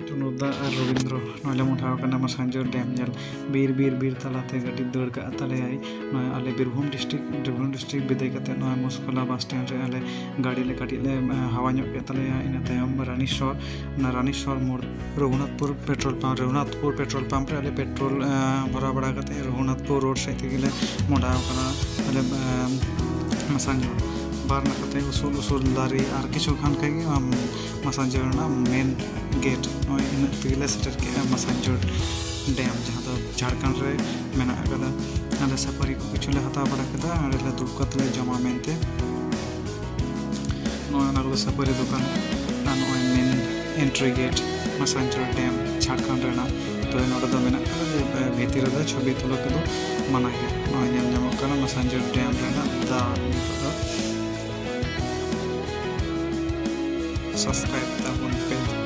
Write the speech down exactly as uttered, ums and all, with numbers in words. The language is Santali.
ᱴᱩᱱᱩᱫᱟ ᱟᱨ ᱨᱚᱵᱤᱱᱫᱨᱚ ᱱᱚᱜᱼᱚᱭ ᱞᱮ ᱢᱚᱦᱰᱟᱣ ᱟᱠᱟᱱᱟ ᱢᱟᱥᱟᱱᱡᱳᱲ ᱰᱮᱢ ᱧᱮᱞ᱾ ᱵᱤᱨ ᱵᱤᱨ ᱵᱤᱨ ᱛᱟᱞᱟᱛᱮ ᱜᱟᱹᱰᱤ ᱫᱟᱹᱲ ᱠᱟᱜᱼᱟ ᱛᱟᱞᱮᱭᱟᱭ᱾ ᱱᱚᱜᱼᱚᱭ ᱟᱞᱮ ᱵᱤᱨᱵᱷᱩᱢ ᱰᱤᱥᱴᱨᱤᱠᱴ, ᱵᱤᱨᱵᱷᱩᱢ ᱰᱤᱥᱴᱨᱤᱠᱴ ᱵᱤᱫᱟᱹᱭ ᱠᱟᱛᱮ ᱱᱚᱜᱼᱚᱭ ᱢᱚᱥᱠᱚᱞᱟ ᱵᱟᱥ ᱥᱴᱮᱱᱰ ᱨᱮ ᱟᱞᱮ ᱜᱟᱹᱰᱤ ᱞᱮ ᱠᱟᱹᱴᱤᱡ ᱞᱮ ᱦᱟᱣᱟ ᱧᱚᱜ ᱠᱮᱫ ᱛᱟᱞᱮᱭᱟ᱾ ᱤᱱᱟᱹ ᱛᱟᱭᱚᱢ ᱨᱟᱱᱤᱥᱚᱨ, ᱚᱱᱟ ᱨᱟᱱᱤᱥᱚᱨ ᱢᱳᱲ Raghunathpur petrol pump, Raghunathpur petrol pump ᱨᱮ ᱟᱞᱮ ᱯᱮᱴᱨᱳᱞ ᱵᱷᱚᱨᱟᱣ ᱵᱟᱲᱟ ᱠᱟᱛᱮ ᱨᱚᱜᱷᱩᱱᱟᱛᱷᱯᱩᱨ ᱨᱳᱰ ᱥᱮᱫ ᱛᱮᱜᱮ ᱞᱮ ᱢᱚᱦᱰᱟᱣ ᱟᱠᱟᱱᱟ ᱟᱞᱮ ᱢᱟᱥᱟᱱᱡᱳᱲ᱾ ᱵᱟᱨ ᱱᱟᱠᱷᱟᱛᱮ ᱩᱥᱩᱞ ᱩᱥᱩᱞ ᱫᱟᱨᱮ ᱟᱨ ᱠᱤᱪᱷᱩ ᱠᱷᱟᱱ ᱠᱷᱟᱱ ᱜᱮ ᱢᱟᱥᱟᱱᱡᱳᱲ ᱨᱮᱱᱟᱜ ᱢᱮᱱ ᱜᱮᱴ᱾ ᱱᱚᱜᱼᱚᱭ ᱤᱱᱟᱹᱜ ᱛᱮᱜᱮ ᱞᱮ ᱥᱮᱴᱮᱨ ᱠᱮᱜᱼᱟ ᱢᱟᱥᱟᱱᱡᱳᱲ ᱰᱮᱢ, ᱡᱟᱦᱟᱸ ᱫᱚ ᱡᱷᱟᱲᱠᱷᱚᱸᱰ ᱨᱮ ᱢᱮᱱᱟᱜ ᱟᱠᱟᱫᱟ᱾ ᱟᱞᱮ ᱥᱟᱹᱯᱟᱹᱨᱤ ᱠᱚ ᱠᱤᱪᱷᱩ ᱞᱮ ᱦᱟᱛᱟᱣ ᱵᱟᱲᱟ ᱠᱮᱫᱟ, ᱚᱸᱰᱮ ᱞᱮ ᱫᱩᱲᱩᱵ ᱠᱟᱛᱮ ᱞᱮ ᱡᱚᱢᱟ ᱢᱮᱱᱛᱮ᱾ ᱱᱚᱜᱼᱚᱭ ᱚᱱᱟ ᱠᱚᱫᱚ ᱥᱟᱹᱯᱟᱹᱨᱤ ᱫᱚᱠᱟᱱ᱾ ᱟᱨ ᱱᱚᱜᱼᱚᱭ main entry gate Massanjore dam Jharkhand ᱨᱮᱱᱟᱜ᱾ ᱛᱚᱵᱮ ᱱᱚᱰᱮ ᱫᱚ ᱢᱮᱱᱟᱜ ᱠᱟᱫᱟ ᱡᱮ ᱵᱷᱤᱛᱤᱨ ᱨᱮᱫᱚ ᱪᱷᱚᱵᱤ ᱛᱩᱞᱟᱹᱣ ᱠᱚᱫᱚ ᱢᱟᱱᱟ ᱜᱮᱭᱟ᱾ ᱱᱚᱜᱼᱚᱭ ᱧᱮᱞ ᱧᱟᱢᱚᱜ ᱠᱟᱱᱟ ᱢᱟᱥᱟᱱᱡᱳᱲ ᱰᱮᱢ ᱨᱮᱱᱟᱜ ᱫᱟᱜ ᱱᱤᱛᱚᱜ ᱫᱚ᱾ ᱥᱟᱵᱥᱠᱨᱟᱭᱤᱵ ᱛᱟᱵᱚᱱ ᱯᱮ᱾